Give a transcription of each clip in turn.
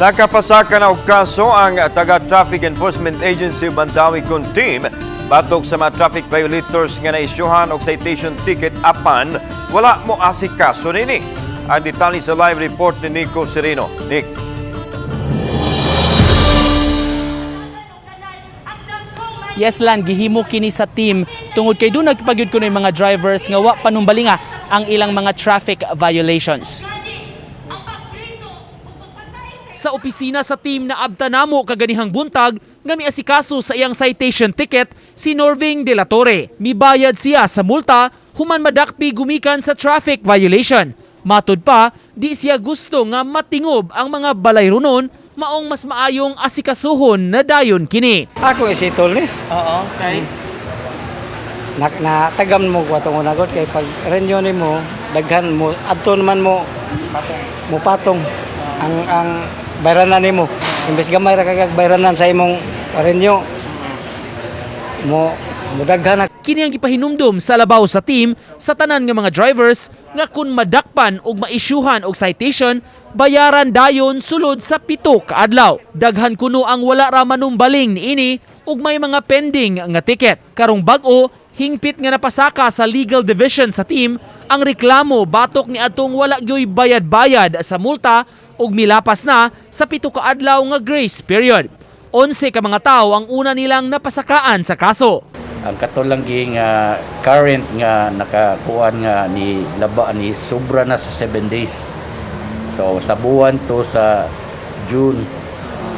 Nakapasaka na og kaso ang taga Traffic Enforcement Agency Mandaue Con Team batok sa mga traffic violators nga naisyuhan og citation ticket apan wala mo asikaso nini. Ang detalye sa live report ni Nico Sereno. Nick. Yes lan, gihimo kini sa team tungod kay doon nagpagyud kuno yung mga drivers nga wa panumbalinga ang ilang mga traffic violations. Sa opisina sa team na abtanamo kaganihang buntag nga miasikaso sa iyang citation ticket si Norving De La Torre. Mibayad siya sa multa human madakpi gumikan sa traffic violation. Matud pa, di siya gusto nga matingob ang mga balayronon, maong mas maayong asikasuhon na dayon kini. Ako isitol ni. Oo, okay. Na tagam mo ko atong unagod kay pag renew nimo daghan mo adto naman mo mo patong ang bayranan nimo. Imbes gamay ra kag bayranan sa imong renew mo mo daghan na. Kini ang gipahinumdom sa labaw sa team sa tanan nga mga drivers nga kun madakpan og maisyuhan og citation, bayaran dayon sulod sa 7 ka adlaw. Daghan kuno ang wala ra manumbaling niini ug may mga pending nga ticket. Karong bag-o, hingpit nga napasaka sa legal division sa team ang reklamo batok ni atong wala gyoy bayad-bayad sa multa ug milapas na sa 7 ka adlaw nga grace period. 11 ka mga tao ang una nilang napasakaan sa kaso. Ang katulang gi nga current nga nakakuan nga ni laba ni sobra na sa 7 days. So sa buwan to sa June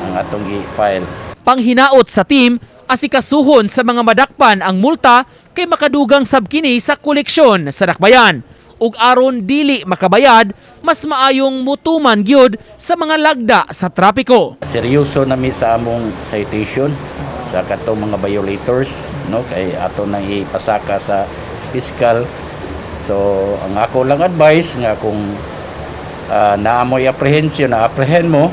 ang atong i-file. Panghinaot sa team, asikasuhon sa mga madakpan ang multa kay makadugang sab kini sa koleksyon sa dakbayan. Ug aron dili makabayad, mas maayong mutuman gyud sa mga lagda sa trapiko. Seryoso nami sa among citation sa katong mga violators, no, kay ato nang ipasaka sa fiscal. So ang ako lang advice nga kung naamoy apprehension na apprehend mo,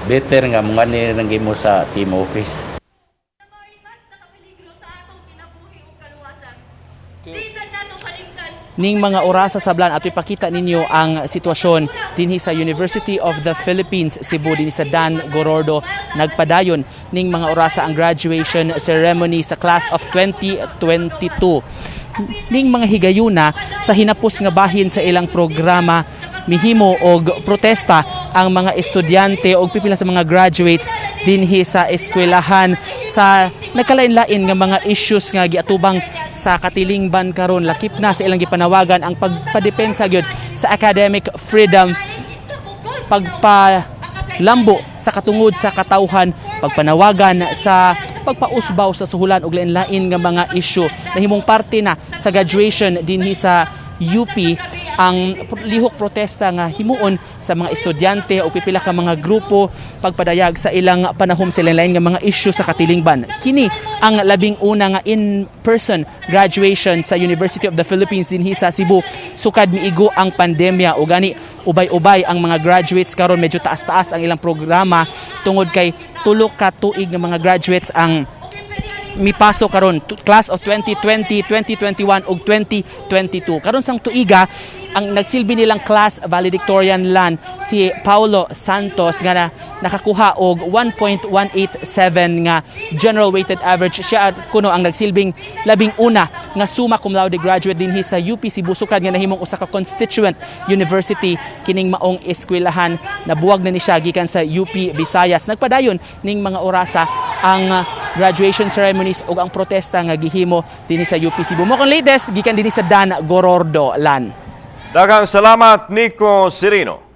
better nga mga ni mo sa team office. Ning mga orasa sa blan, ato ipakita ninyo ang sitwasyon dinhi sa University of the Philippines Cebu, dinhi sa Dan Gorordo. Nagpadayon ning mga orasa ang graduation ceremony sa class of 2022. Ning mga higayuna, sa hinapos nga bahin sa ilang programa, mihimo og protesta ang mga estudyante og pipila sa mga graduates dinhi sa eskwelahan sa nagkalain-lain nga mga issues nga giatubang sa katilingban karon, lakip na sa ilang gipanawagan ang pagpadepensa gyud sa academic freedom, pagpalambo sa katungod sa katawhan, pagpanawagan sa pagpausbaw sa suhulan ug lain-lain nga mga issue. Nahimong parte na sa graduation dinhi sa UP ang lihok protesta nga himuon sa mga estudyante o pipila ka mga grupo pagpadayag sa ilang panahom sa lain-lain nga mga issue sa katilingban. Kini ang 11 nga in-person graduation sa University of the Philippines dinhi sa Cebu sukad miigo ang pandemya, o gani ubay-ubay ang mga graduates karon, medyo taas-taas ang ilang programa tungod kay 3 ka tuig nga mga graduates ang mipaso karon, class of 2020, 2021 ug 2022. Karon sang tuiga ang nagsilbi nilang class valedictorian lan si Paulo Santos nga nakakuha og 1.187 nga general weighted average. Siya at kuno ang nagsilbing 11 nga summa cum laude graduate dinhi sa UP Cebu sukad nga nahimong usa ka constituent university kining maong eskwelahan. Nabuwag na ni siya gikan sa UP Visayas. Nagpadayon ning mga orasa ang graduation ceremonies ug ang protesta nga gihimo dinhi sa UP Cebu. Mao akong latest gikan dinhi sa Dan Gorordo, lan. Daghang salamat, Nico Sereno.